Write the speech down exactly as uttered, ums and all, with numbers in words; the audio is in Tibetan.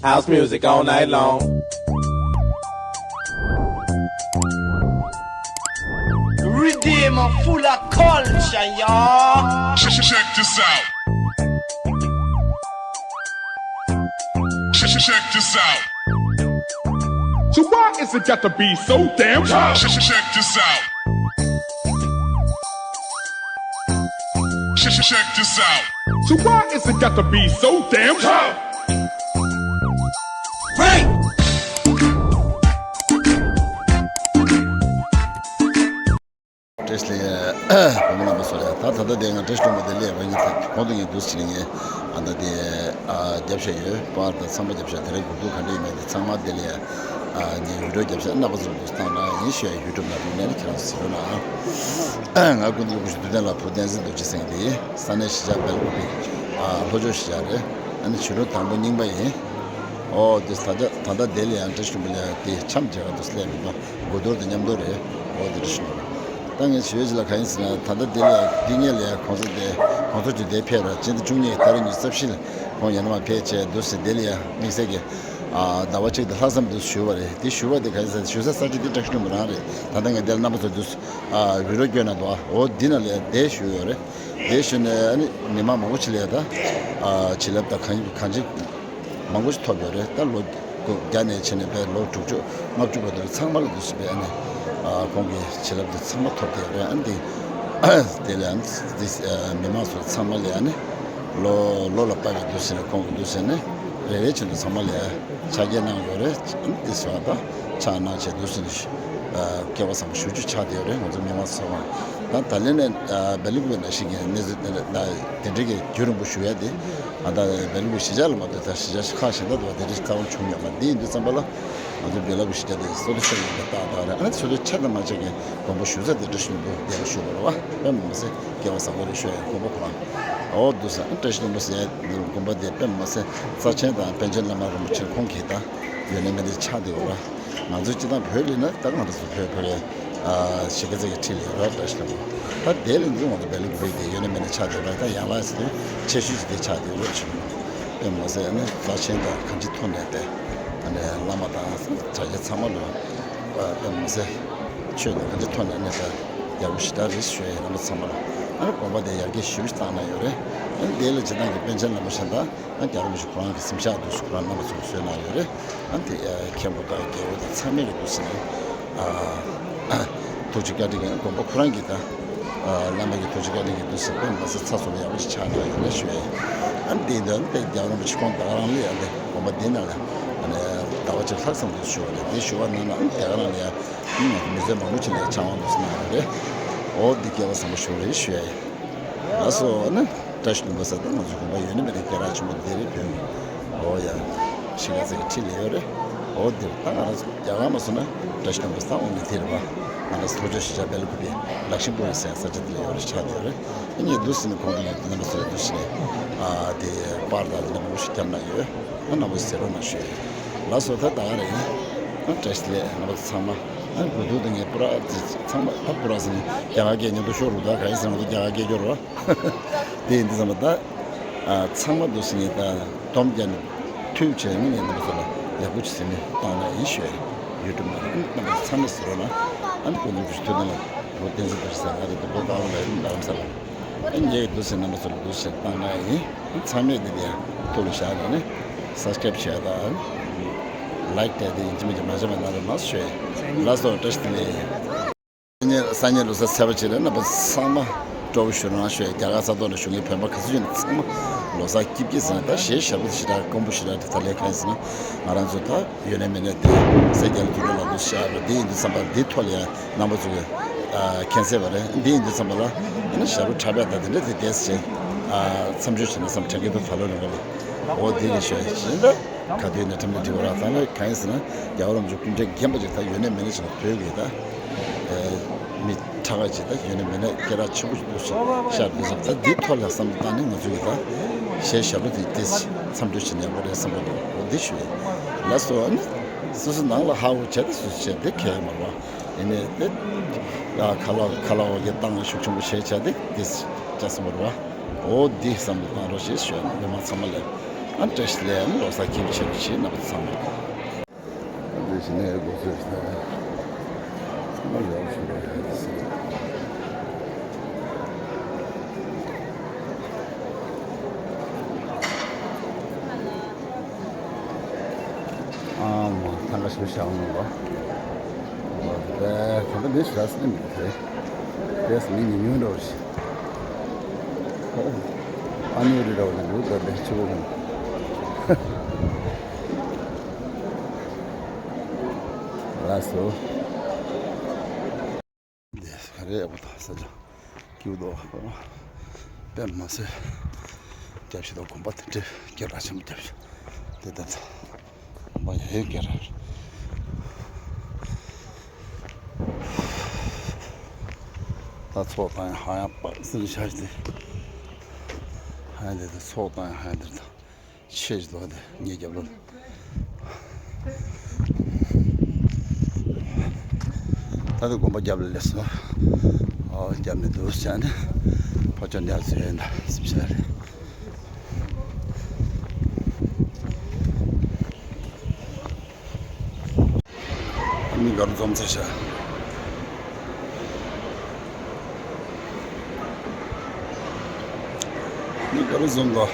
House music all night long. Redeem full of culture, y'all. Check, check this out. Check, check this out. So why is it got to be so damn tough? Check, check this out. Check, check this out. So why is it got to be so damn tough? Break! བཀྲ་ཤིས་བདེ་ལེགས། བུ་མོ་རྣམ་པ་ཚོ་ལ་ད་ད་ལྟ་དེ་ང་བཀྲ་ཤིས་ལྷུན་པོ་དེ་ལས་བ་ཉིད་ཐད་གོང་དུ་ངས་འདུག་ཟེར་ནས་ངས་ཨ་ད་དེ་ཨ་རྒྱབ་བཤད་ཡོད། པར་དང་ཚང་མ་རྒྱབ་བཤད་དེ་རིང་དགོས་འདུག་ག་འདྲ་ཡིན་མིན་དེ་ཚང་མ་དེ་ལས་ཨ་ངས་བི་ཌིའོ་རྒྱབ་བཤད་རྣམ་པ་ཚོ་ལ་འདུག་བཏང་ན་ཡིན་ཞུ་ཡ། ཡུ་ཊུབ་ནང་དུ་གནས་ན་ཁྱེད་རང་ཚོ་གཟིགས་རོགས་གནང་། ང་སྐུ་མདུན་སྐུ་ཞབས་དུས་སྟོན་ལ་བུ་བསྟན་འཛིན་རྡོ་རྗེ་ཟེར་མཁན་དེ་ས་གནས་གཞིས་ཆགས་སྦེལ་ཀོབ་ཀྱི་ཨ་ལྷོ་ཕྱོགས་གཞིས་ཆགས་རེད། ཨ་ནི་ཕྱི་ལོ་དང་པོ་རྙིང་པ་ཡིན། ཨོ་དེ་ད་ལྟ་ད་ལྟ་དེ་ལ་ཡང་བཀྲ་ཤིས་ལྷུན་པོ་ལ་ཡང་དེ་འཆམ་བྱེད་ག་འདུག་སླེབས་མི་འདུག་སྒོ་རྡོར་དང་མཉམ་དུ་རེད། ཨོ་དེ་བཀྲ་ཤིས་ལྷུན་པོ། ད་ངས་ཞུ་ཡས་ཅིག་ལ་ག་ཡིན་ཟེར་ན་ད་ལྟ་དེ་ལ་ཡང་དེ་སྔོན་ལ་ཡང་གོང་ས་དེ་གོང་ས་མཆོག་དེ་ཕེབས་ར་སྤྱི་ཟླ་བཅུ་གཉིས་ཏ་རིག་ཉི་ཤུ་རྩ་བཞི་ལ་ཁོང་ཡང་ན་མ་ཕེབས་བྱས་འདུག་ཟེར་དེ་ལ་ཡང་དམིགས་བསལ་གྱི་ཨ་ཟླ་བ་གཅིག་དང་ལྷག་ཙམ་འདུག་ཞུ་བ་རེད། དེ་ཞུ་བ་དེ་ག་ཡིན་ཟེར་ན་ཞུ་ས་ས་ཆ་དེ་བཀྲ་ཤིས་ལྷུན་པོ་རང་རེད། ད་ལྟ་ངས་དེ་ལ་རྣམ་པ་ཚོ་འདུག་ཨ་བི་ཌིའོ་བསྐྱོན་ན་འདུག་ཨ་ཨོ་འདི་ན་ལ་ཡང་དེ་ཞུ་ཡོད་རེད། དེ་བཞིན་ཨ་ནི་མི་མང་མང་པོ་ཅིག་ལ་ད་ཨ་བྱིན་རླབས་དང་གང་གང་ཅི་མང་པོ་ཞིག་ཐོབ་ཡོད་རེད། ད་ལོ་དགུ་བརྒྱ་ནས་བྱས་ནས་པའི་ལོ་དྲུག་ཅུ་ལྔ་བཅུ་བར་དུ་ཚང་མ་ལ་འདུག་སེ་པའི་ཨ་ནི་ཨ་ཁོང་གི་བྱིན་རླབས་དེ་ཚང་མ་ཐོབ་བསྡད་ཡོད་རེད། ཨ་ནི་དེ་དེ་ལ་ཨ་ནི་དེ་ཨ་མི་མང་ཚོ་ཚང་མ་ལ་ཨ་ནི་ལོ་ལོ་ལ་དཔག་པའི་འདུག་སེ་ནས་ཁོང་གི་འདུག་སེ་ནས་རེ་རེ་བཞིན་དུ་ཚང་མ་ལ་ཕྱག་འཁྱེར་གནང་ཡོད་རེད། ཨ་ནི་དེ་ཟེར་བ་དང་ཕྱག་གནང་བྱས་འདུག་སེ་ནས་ཨ་སྐལ་བ་བཟང་པོ་ཞེ་པོ་ཅིག་ཆགས་བསྡད་ཡོད་རེད། ང་ཚོ་མི་མང་ཚོ་ཚང་མ། ད་ད་ལན་ནས་ཨ་སྦེལ་ཀོབ་ནང་བཞིན་གྱི་གནས་ཚུལ་དེ་འདྲ་ད་དེ་འདྲའི་གི་རྒྱུན་རིང་པོ་ཞུ་ཡ་དེ་ཨ་ད་སྦེལ་ཀོབ་གཞིས་ཆགས་ལ་མ་གཏོགས་ད་གཞིས་ཆགས་ཁག་གཞན་དག་ཏུ་བ་དེ་འདྲའི་རྩ་བ་བྱུང་ཡོད་མ་རེད། འདི་ཡིན་དུས་ཙམ་པ་ལ་ང་ཚོ་སྦེལ་ཀོབ་གཞིས་ཆགས་དེ་སོ་སོ་ཆགས་ཡོད་པ་ཏག་ཏག་རེད། ཨ་ནི་སོ་སོའི་ཆ་དང་མ་ཆ་གི་དགོངས་པ་ཞུ་ས་དེ་འདྲ་ཞུ་འདུག་དེ་ལ་ཞུ་བ་རེད་བ། དཔེ་མ་ཟད་སྐལ་བ་བཟང་པོ་རེད་ཞུ་ཡ། དགོངས་པ་ཁོ་རང་ཨོ་འདུག་ས་བཀྲ་ཤིས་ལྷུན་པོ་ཟེར་ཡ་དགོངས་པ་དེ་དཔེ་མ་ཟད་རྩ་ཆེན་དང་པཎ་ཆེན་བླ་མ་རིན་པོ་ཆེ་ཁོང་གིས་ད་ཡོད་ནའི་མེད་ནའི་ཆགས་བསྡད་ཡོད་རེད། ང་ཚོ་སྤྱི་བཏང་བོད་ལ་ཡིན་ན་ད་ང་རང་ཚོ་བོད་བོད་པའི་ཨ་གཞིས་ཀ་རྩེ་གི་འཁྲིས་ལ་ཡོད་རེད། བཀྲ་ཤིས་ལྷུན་པོ། ད་དེ་ལས་འདི་ང་ཚོ་སྦེལ་ཀོབ་དེ་ཡོད་ནའི་མེད་ནའི་ཆགས་བསྡད་རེད། ད་ཡང་ལ་ཟེར་དུས་ཆེ་ཤོས་ཅིག་དེ་ཆགས་བསྡད་ཡོད་རེད་ཞུ། དཔེ་མ་ཟད་ཨ་ནི་རྩ་ཆེན་དང་གང་ཅིའི་ཐོག་ནས་དེ་ཨ་ནི་བླ་མ་དང་གྲྭ་རྒྱ་ཚང་མ་ལ་དཔེ་མ་ཟད་ཆོས་དང་གང་ཅིའི་ཐོག་ནས་ཨ་ནི་ད་ཡག་པོ་ཞེ་དྲག་རེད་ཞུ་ཡ་ཡིན། རྣམ་པ་ཚང་མ་ལ་ཨ་ནི་དགོངས་པ་དེ་ཡར་རྒྱས་ཞེ་པོ་ཞིག་བཏང་གནང་ཡོད་རེད། ཨ་ནི་དེ་ལ་སྤྱིར་བཏང་གི་པཎ་ཆེན་བླ་མ་གཞན་དང་། ཨ་རྒྱལ་བ་རིན་པོ་ཆེ་ཁོ་རང་གི་གཟིམ་ཤག་འདུག་སེ་ཁོ་རང་རྣམ་པ་ཚོར་བཟོས་གནང་ཡོད་རེད། ཨ་དེ་ཨ་མཁན་པོ་དང་རྒྱལ་པོ་དང་ཚང་མས་ཀྱི་འདུག་སེ་ནས་ཨ་ཐུགས་རྗེ་བཀའ་དྲིན་གྱིས་དགོངས་པ་ཁོ་རང་གི་དང་ཨ་བླ་མ་གི་ཐུགས་རྗེ་བཀའ་དྲིན་གྱིས་འདུག་སེ་དཔེ་མ་ཟད་ཚ་སོ་ཡག་པོ་ཞིག་ཆགས་གནང་ཡོད་རེད་ཞུ་ཡ་ཡིན། ཨ་དེ་འདྲ་ཨ་དེ་རྒྱལ་བ་རིན་པོ་ཆེ་ཁོང་ད་ག་རང་ལ་ཡ་དེ་དགོངས་པ་འདི་ནང་ལ་ཨ་ནི་ཟླ་བ་གཅིག་ལྷག་ཙམ་འདུག་ཞུ་བ་རེད། དེ་ཞུ་བ་ནང་ལ་ཨ་དེ་ག་རང་ལ་ཡ་མི་ཚོས་མང་པོ་ཅིག་ལ་ཡ་ཆང་བ་འདུག་སེ་གནང་ཡོད་རེད། ཨོ་འདི་སྐལ་བ་བཟང་པོ་ཞིག་རེད་ཞུ་ཡ་ཡིན། ལགས་སོ། ཨ་ནི་བཀྲ་ཤིས་ལྷུན་པོ་ཟེར་ད་ང་ཚོ་དགོན་པ་ཡོད་ནའི་མེད་ནའི་སྐད་གྲགས་ཆེན་པོ་འདི་རེད། བོད་ཀྱི་ཨོ་ཡ་གཞིས་ཀ་རྩེ་གི་འཁྲིས་ལ་ཡོད་རེད། ཨོ་འདིར་ད་ང་རང་ཚོ་རྒྱ་གར་མ་སོང་ན་བཀྲ་ཤིས་ལྷུན་པོ་ཟེར་ད་འོང་གི་དེ་རེད་པ། ང་རང་ཚོ་ལྷོ་ཕྱོགས་གཞིས་ཆགས་སྦེལ་ཀོབ་པའི་ལག་ཤིང་པུ་རི་ཟེར་ས་ཆ་འདི་ལ་ཡོད་རེད། ཆགས་བསྡད་ཡོད་རེད། ཨ་ནི་འདུག་སེ་ནས་ཁོང་ཚོ་ནས་འདི་ནས་མ་སོང་རེད། འདུག་སེ་ནས་ཨ་དེ་པར་དང་འདི་འདྲ་མང་པོ་ཞིག་བརྒྱབ་གནང་ཡོད། ཨ་ནི་མང་པོ་ཞིག་གསན་རོགས་གནང་ཞུ་ཡ་ཡིན། ལགས་སོ། ད་ད་ག་རེད། ཨ་བཀྲ་ཤིས་བདེ་ལེགས་རྣམ་པ་ཚང་མ། ཨ་དགོས་འདུག་ད་ངས་པུ་ར་ཚང་མ་ད་པུ་ར་ཟེར་ནས་རྒྱ་གར་སྐད་ཉན་དུ་ཤོར་རུ་ད་ག་ཡིན་ཟེར་ང་ཚོ་རྒྱ་གར་སྐད་སྐྱོར་རོ། དེ་ཡིན་དུས་ཙམ་པ་ད་ཨ་ཚང་མ་འདུག་སེ་ངས་ད་སྡོམ་རྒྱག་ནས་མཐུད་བྱས་ནས་ངས་རྣམ་པ་ཚོ་ལ་ཡག་པོ་ཅིག་ཟེར་ནས་བཏང་ན་ཡིན་ཞུ་ཡ་ཡིན། ཡུ་ཊུབ་ནང་ལ་རྣམ་པ་ཚོ་ཚང་མས་གཟིགས་རོགས་གནང་། ཨ་ནི་སྐུ་མདུན་སྐུ་ཞབས་ཐུབ་བསྟན་ལ་བོད་བསྟན་འཛིན་རྡོ་རྗེ་ཟེར་ང་རེད། དུ་བོད་རྟ་དབང་ལ་ཡུམ་རྡ་རམ་ས་ལ། ཨ་ནི་ངས་འདུག་སེ་རྣམ་པ་ཚོ་ལ་འདུག་སེ་བཏང་ན་ཡིན། ཨ་ནི་ཚང་མས་འདི་ལ་ཡང་ཐུགས་ལ་བཞག་ནས་ནི་སབ་སི་ཀ་རེབ་བྱས་དང་། ལའིཀ་སྤྲད་དེ་ཡིན་གཅིག་མིན་གཅིག་མ་བྱས་པ་གནང་རོགས་གནང་ཞུ་ཡ་ཡིན། ལགས་སོ། བཀྲ་ཤིས་བདེ་ལེགས། སང་ཉིན་སང་ཉིན་ལོ་གསར་ཚེས་པ་གཅིག་རེད། རྣམ་པ་ཚང་མ་སྤྲོ་པོ་ཞུ་རོགས་གནང་ཞུ་ཡ་ཡིན། རྒྱ་གར་ས་ཐོག་ནས་བཞུགས་མཁན་བོད་པ་ག་ཚོད་ཡོད་ན་ཚང་མ་ལོ་གསར་སྐྱིད་སྐྱིད་ཟེར་ན་ད་གཞས་ཞབས་བྲོ་ཞེ་དྲག་དཀོན་པོ་ཞེ་དྲག་དེ་ད་ལས་གང་ཡིན་ཟེར་ན་ང་རང་ཚོ་ད་ཡོད་ནའི་མེད་ནའི་དེ་སེ་རྒྱ་ལ་དུ་ལོ་ལ་དུ་ཤར་བ་དེ་ཡིན་དུས་ཙམ་པ་འདི་ཐོག་ལ་ཡང་རྣམ་པ་ཚོ་གི་ཨ་མཁྱེན་གསལ་བ་རེད། འདི་ཡིན་དུས་ཙམ་པ་ལ་ཨ་ནི་ཞབས་བྲོ་འཁྲབ་ཡག་ད་དེ་འདྲ་དེ་དེ་ཟེར་ཨ་མཚམས་སྦྱོར་བྱས་ན་བསམ་དྲན་གྱི་འདུག་ད་ལོ་རིང་པ་ལ་འོ་དེ་ནི་ཞོལ་ཞིག་ད་ག་དུས་ནས་འཁྲབ་ནས་བྲིས་པ་ར། ད་ནི་གང་ཡིན་ཟེར་ན་རྒྱལ་བ་རིན་པོ་ཆེ་སྐུ་ཕྲེང་རྒན་པ་ཅིག་ད་ཡོད་ནའི་མེད་ནའི་ཞིག་ལ་བོད་ཀྱི་ད་ཨེ་མི་ཁྲ་ཁ་ཅིག་ད་ཡོད་ནའི་མེད་ནའི་སྐད་གྲགས་ཆེན་པོ་ཞིག་འདུག་ཞིག་ཤར་འདུག་ཟེར། ད་འདི་ཐོག་ལ་བསམ་བློ་བཏང་ནས་ང་ཚོ་གི་ད་གཞས་ཞབས་བྲོ་དེ་དེ་མཚམས་སྦྱོར་བྱེད་ནས་ཡག་པོ་རེད་བསམ་གྱི་འདུག་འོ་འདི་ཞུ་ཡིན། ལགས་སོ། ཨ་ནི་སོ་སོ་ནང་ལ་ཧ་གོ་བྱས་ད་སོ་སོ་བྱས་དེ་གལ་མ་རེད་བ། ཡིན་ནའི་དེ་ཨ་ཁ་ལག་ཁ་ལག་འོ་གི་བཏང་ཤུགས་ཆེན་པོ་བྱས་བྱས་དེ་དེ་ཅག་སོང་བ་རེད་བ། འོ་འདི་བསམ་བློ་བཏང་རོགས་ཞེས་ཞུ་ཡིན། མི་མང་ཚང་མ་ལ། ཨ་བཀྲ་ཤིས་བདེ་ལེགས། ལོ་གསར་མཁྱེན་པ་ཆེ་བ་བྱེད། རྣམ་པ་ཚང་མ། འདི་བཞིན་ནས་འགོ་ཚུགས་ཟེར། ཚང་མ་ཡག་ཞུ་རོགས་ཡ་ཟེར། ཨ་མ་ཐང་ག་ཞུ་བྱ་འོང་ལོ། ཨོ་དེ་ག་འདྲ་འདི་ཞུ་ས་ནི་མི་དེ། དེས་མི་ཉུང་ཉུང་འགྲོ་ཞིག་ཨ་ནི་རི་ར་བ་ནི་འདུག་ད་ལེ་ཆུ་བོ་ཁོང་། ལགས་སོ། འདི་ག་རེ་ཡག་པོ་དང་ས་ཆ་སྐྱིད་པོ་འདུག་དཔེ་མ་སྲིད་རྒྱབ་ཤིག་དང་དགོན་པ་དེ་འདྲའི་སྐད་གྲགས་ཆེན་པོ་རྒྱབ་ཤིག་དེ་ལྟ་ཚ་དགོན་པ་ཡ་ཡོད་སྐད་རག་ད་ཚོགས་བཏང་ཡ་ཧ་ཡང་པག་སེ་རེད་ཤག་དེ། ཧ་ཡང་དེ་ད་ཚོགས་བཏང་ཡ་ཧ་ཡང་དེ་རེད་ད། ཆེ་ཞིག་འདུག་དེ་ངའི་རྒྱབ་ལོགས། ད་དེ་དགོན་པ་རྒྱབ་ལ་སླེབས་སོང་། ཨོ་རྒྱབ་ནས་འདུག་བྱས་ནས་ཕར་ཕྱོགས་ནས་ཚུར་ཡོང་ད་སེམས་ཤར་རེད། མི་ག་རུ་འཛོམས་ཚར་ཤག་མི་ག་རུ་འཛོམས་དོ།